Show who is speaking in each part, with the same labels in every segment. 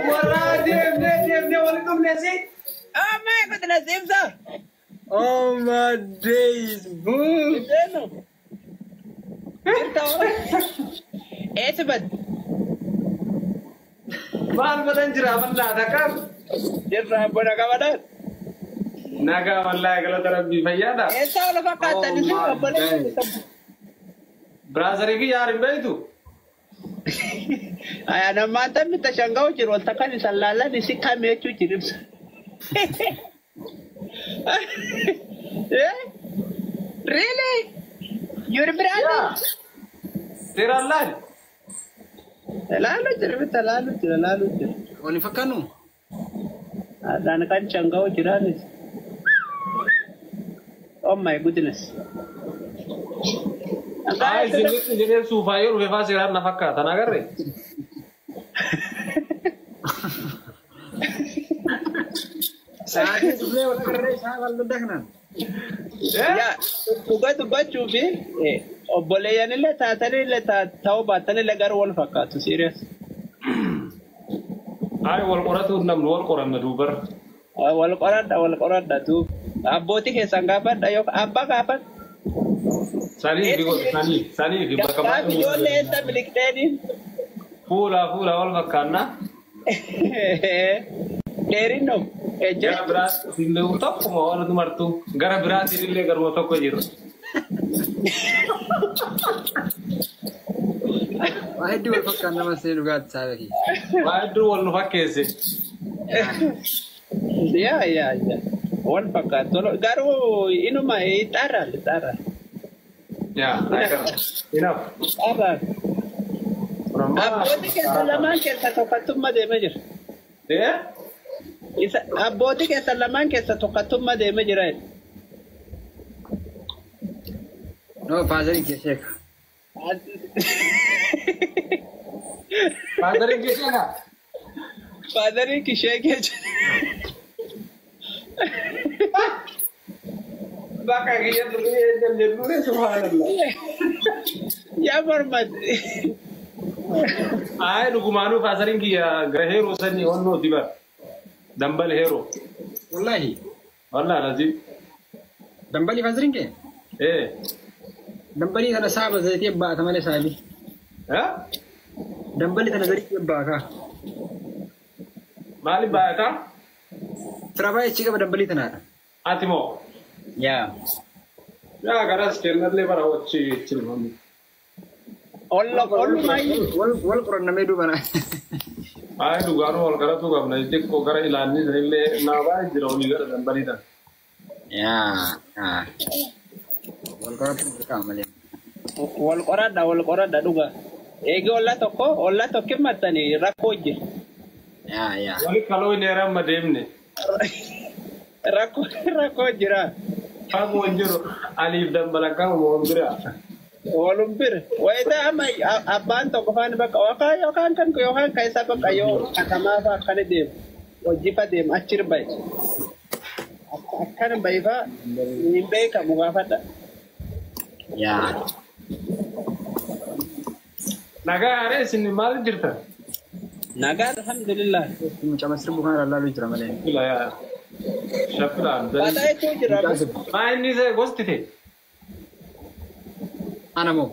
Speaker 1: Warra deemnee deemnee waliin dhumne si.
Speaker 2: Oh my goodness, Ibsa.
Speaker 1: Oh my days, boo.
Speaker 2: Deenu. Jirta eessa badde?
Speaker 1: Maal badan jira mallaa takkaam.
Speaker 2: Jirra bona qabadhaan.
Speaker 1: Nagaa wallaahi galata rabbii fayyaadha.
Speaker 2: Eessa wal fakkaatan isin obboleessa?
Speaker 1: Brother kiyya hin beektu?
Speaker 2: Aya namaan tammi tashangaa jiru wal takkan isan laalan isi kam jechuu jiru ibsa. Eh? Really? Your brother?
Speaker 1: Seeraan laali.
Speaker 2: Laalu jira bita laalu jira laalu jira.
Speaker 3: Wal hin fakkaannu?
Speaker 2: Adaan kan shangaa jiraanis. Oh my goodness.
Speaker 1: Ay, isinitti jedhee suufaa yoo dhufe faa seeraan na fakkaatan agarre.
Speaker 3: Sa'aatii dhufnee wal agarree isaa wal daddaa.
Speaker 2: Yaa dhugaa dubbachuu fi obboleeyyan illee taatanii illee ta'uu baatan illee garuu wal fakkaatu serious.
Speaker 1: Ay, wal qoratu namni wal qoranna duubarra.
Speaker 2: Wal qoradha wal qoradha duub abbootii keessan gaafadha yookaan abbaa gaafadha.
Speaker 1: Sanii fi sanii sanii fi bakka
Speaker 2: Gaafi ijoollee eessa miliqxeeniin
Speaker 1: fuula fuula wal fakkaanna.
Speaker 2: Dheerinno ejja.
Speaker 1: Gara biraatti illee tokkuma waan martu gara biraatti illee garuma tokko jiru.
Speaker 3: Waa hedduu wal fakkaan nama see dhugaatti saaba kee.
Speaker 1: Waa hedduu wal nu fakkeesse.
Speaker 2: Yaa yaa yaa wal fakkaatu garuu inuma ixaarraan ixaarraan.
Speaker 1: Yaa enough.
Speaker 2: Ixaarraan. Abbootii keessa lamaan keessa tokkottummaa deemee jira.
Speaker 1: Eh?
Speaker 2: Isa abbootii keessa lamaan keessa tokkottummaa deemee jira.
Speaker 3: No, faazariin kee sheeka.
Speaker 1: Faazariin kee sheeka?
Speaker 2: Faazariin kee sheekee jira.
Speaker 1: Bakka kiyya durii eenyam jedhuure subhaanallah.
Speaker 2: Yaa mormat.
Speaker 1: Ay dhugumaanuu faazariin kiyya gara heeroo sanii onnoo dibar. Dambal heeroo.
Speaker 3: Wallaahi.
Speaker 1: Wallaahi lazim.
Speaker 3: Dambalii faazariin kee?
Speaker 1: Eh.
Speaker 3: Dambalii kana saaba zayitii baata malee saabi.
Speaker 1: Eh?
Speaker 3: Dambalii kana zayitii baaka.
Speaker 1: Maali baata?
Speaker 3: Fira baay'ee achi qaba dambalii tanaadha.
Speaker 1: Ati moo?
Speaker 3: Yaa.
Speaker 1: Yaa garas kennallee bara wachi chilmamu.
Speaker 2: Olla ollumayyuu.
Speaker 3: Wal qorannamee duuba na.
Speaker 1: Ay dhugaanuu wal qaratu qabna xiqqoo gara ilaalni sanillee naa baay'ee jira olii gara dambalii tana.
Speaker 3: Yaa. Wal qoratu dirqama malee.
Speaker 2: Wal qoradha wal qoradha dhuga. Eegi olla tokko olla tokko himattanii rakkoo jira.
Speaker 3: Yaa yaa.
Speaker 1: Wali kaloo inni amma deemne.
Speaker 2: Rakkoo rakkoo jira.
Speaker 1: Fagoo hin jiru aliif dambala qabu wal bira.
Speaker 2: Walum bira. Wayita amma abbaan tokko faana bakka yookaan yookaan kan yookaan kan isaa bakka yoo katamaa fa'aa akkana deemu hojii deemu achi bahe. Akkana bahe fa'aa hin beekamu gaafadha.
Speaker 3: Yaa.
Speaker 1: Nagaa haree isin maal jirtan?
Speaker 2: Nagaa alhamdulillah.
Speaker 3: Mucaa sirbu kana lallaaluu jira malee.
Speaker 1: Yaa. Shaffilaan.
Speaker 2: Bataa jechuun jira.
Speaker 1: Maa inni isa gosti ta'e?
Speaker 3: Ana moo?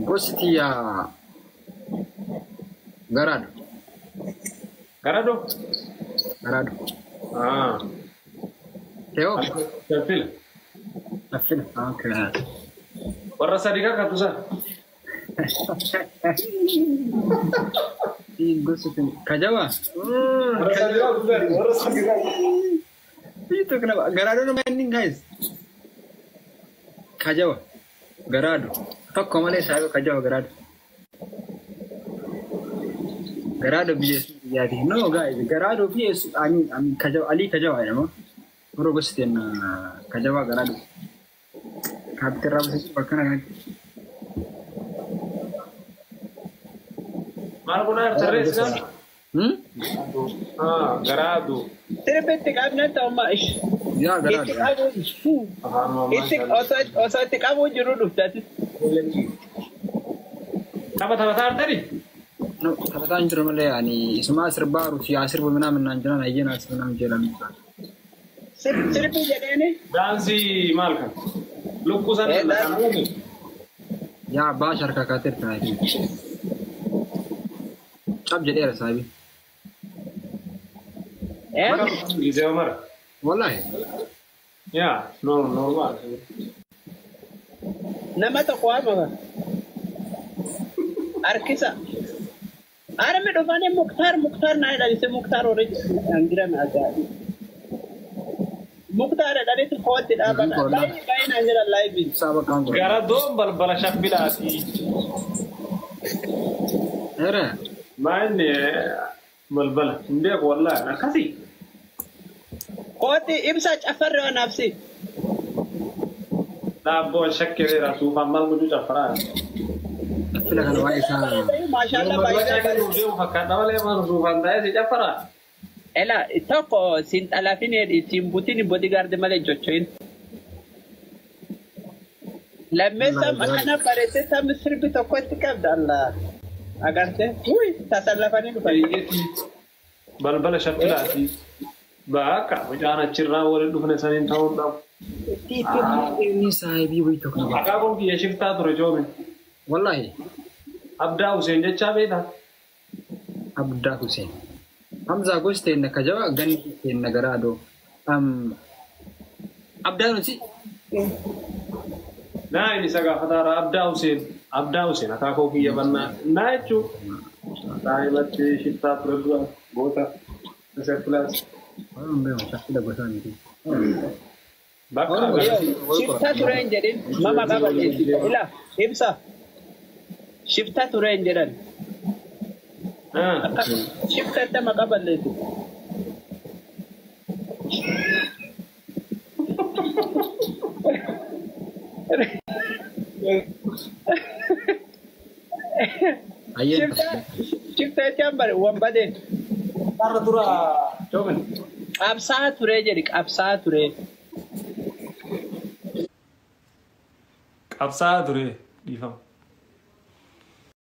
Speaker 3: Gosti yaa garaadho.
Speaker 1: Garaadho?
Speaker 3: Garaadho. Teewoo?
Speaker 1: Shaffila.
Speaker 3: Shaffila. Okay.
Speaker 1: Warra sadii kakatu sana.
Speaker 3: Gosti kajawa?
Speaker 1: Warra sadii kakatu. Warra sadii kakatu.
Speaker 3: Itu kenapa? Garaadho nama ending guys. Kajawa. Garaadho. Tokko malee saayiba kajawa garaadho. Garaadho biyya biyyaati. No guys, garaadho biyya I mean kajawa Ali kajawa jedhama. Yeroo gosti kajawa garaadho. Kaapti irraa basachuu bakka kanatti.
Speaker 1: Maal godhaa jirta reessi?
Speaker 3: Hmm?
Speaker 1: Ah, garaadu.
Speaker 2: Sirbitti qabne ta'ummaa ish.
Speaker 3: Yaa
Speaker 2: Itti
Speaker 3: garaadoo.
Speaker 2: qabu.
Speaker 1: Afaan
Speaker 2: Itti osoo itti qabuu jiru dhufte ati.
Speaker 1: Tapha taphataa artani?
Speaker 3: No, taphataa hin jiru malee ani isumaa sirbaa rufi yaa sirbu minaamin naan jiran ayyeen haa sirbu naan jedhan.
Speaker 2: Sirbi jedheeni.
Speaker 1: Daansii maal kan? Lukkuu sana
Speaker 2: Eh,
Speaker 1: kan
Speaker 3: Yaa abbaa sharkaa kaateer kanaafi. Cab jedheera saabi.
Speaker 2: Eh?
Speaker 1: Gisee mara.
Speaker 3: Wallaahi.
Speaker 1: Yaa, no, normal.
Speaker 2: Nama tokko waamama. Harkisa. Armi dhufanii Muktaar Muktaar naa jedhanise Muktaar warri hangirame ajaa'iba. Muktaar jedhanitti kootti dhaaban. Baay'ee baay'ee naan jedhan laayibiin.
Speaker 3: Ibsaa bakka hin
Speaker 1: Garadoon balbala shaffilaati.
Speaker 3: Era.
Speaker 1: Maa inni balbala hin beeku wallaahi akkasii.
Speaker 2: Kootti ibsa cafarre waan absi.
Speaker 1: Dhaabboon shakkireera suufaan maal gochuu caffaraa.
Speaker 3: Fila kana waa'ee isaa.
Speaker 2: Maashaallah baay'ee baay'ee.
Speaker 1: Deemu fakkaata malee maal suufaan taa'ee si caffaraa.
Speaker 2: Ela tokko siin xalafin ittiin butiin bodyguard malee jocho'in. Lammeessa akkana bareessee sabni sirbi tokko itti qabda Allah. Agartee wuy tasallafanii dhufan.
Speaker 1: Balbala shaffilaati. Bakka mucaan achirraa waliin dhufne saniin ta'uun dhabu.
Speaker 3: Inni saahibii wayii tokko.
Speaker 1: Akaakuun kiyya shiftaa ture joomin.
Speaker 3: Wallaahi.
Speaker 1: Abdaa Hussein jechaa beektaa?
Speaker 3: Abdaa Hussein. Hamzaa gosi ta'e na kajaba ganni ta'e na garaadoo. Abdaa nuti.
Speaker 1: Naa inni isa gaafataara Abdaa Hussein. Abdaa Hussein akaakuu kiyya bannaa. Naa jechuun daa'imatti shiftaa ture dura goota shaffilaati.
Speaker 3: Waan beeku shakkila gosa miti.
Speaker 1: Bakka
Speaker 2: Shifta ture hin jedhin mama qaba ila ibsa. Shifta ture hin jedhan. Shifta itti maqaa balleessu.
Speaker 3: Ayyeen.
Speaker 2: Shifta jechaan bare wanbadee.
Speaker 1: Har'a dura joomin.
Speaker 2: Qabsaa ture jedhi qabsaa ture.
Speaker 1: Qabsaa ture dhiifama.